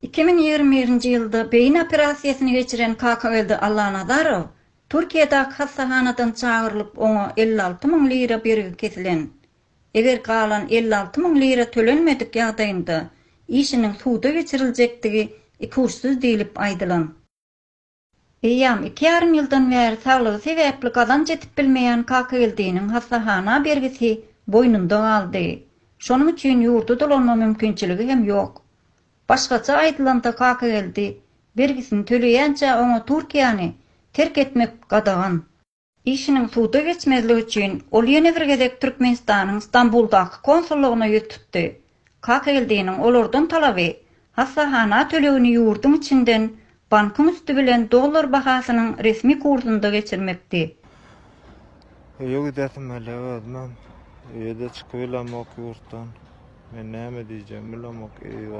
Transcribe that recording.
2021-nji ýylda beýin operasiýasyny geçiren Kakageldi Allanazarow Türkiýedäki hassahanadan çagyrylyp oňa 56 müň lira bergi kesilen. Eger galan 56 müň lira tölenmedik ýagdaýynda işiniň suda geçiriljekdigi ikuçsuz diýlip aýdylan. Eýýäm iki ýarym ýyldan bäri saglygy sebäpli gazanç edip bilmeýän Kakageldiniň hassahana bergisi boýnunda galdy. Şonuň üçin ýurda dolanma mümkinçiligi hem ýok. Başgaça aýdylanda Kakageldi bergisini töleýänçä oňa Türkiýäni terk etmek gadagan. Işiniň suda geçmezligi üçin ol ýene bir gezek Türkmenistanyň Stambuldaky konsullygyna ýüz tutdy. Kakageldiniň olardan talaby hassahana tölegini ýurduň içinden bankyň üsti bilen dollar bahasynyň resmi kursunda geçirmekdi. Öýe gidesim gelýär özümem. Öýe-de çykybilemok ýurtdan. Men näme diýjegimi bilemok. Eýwa.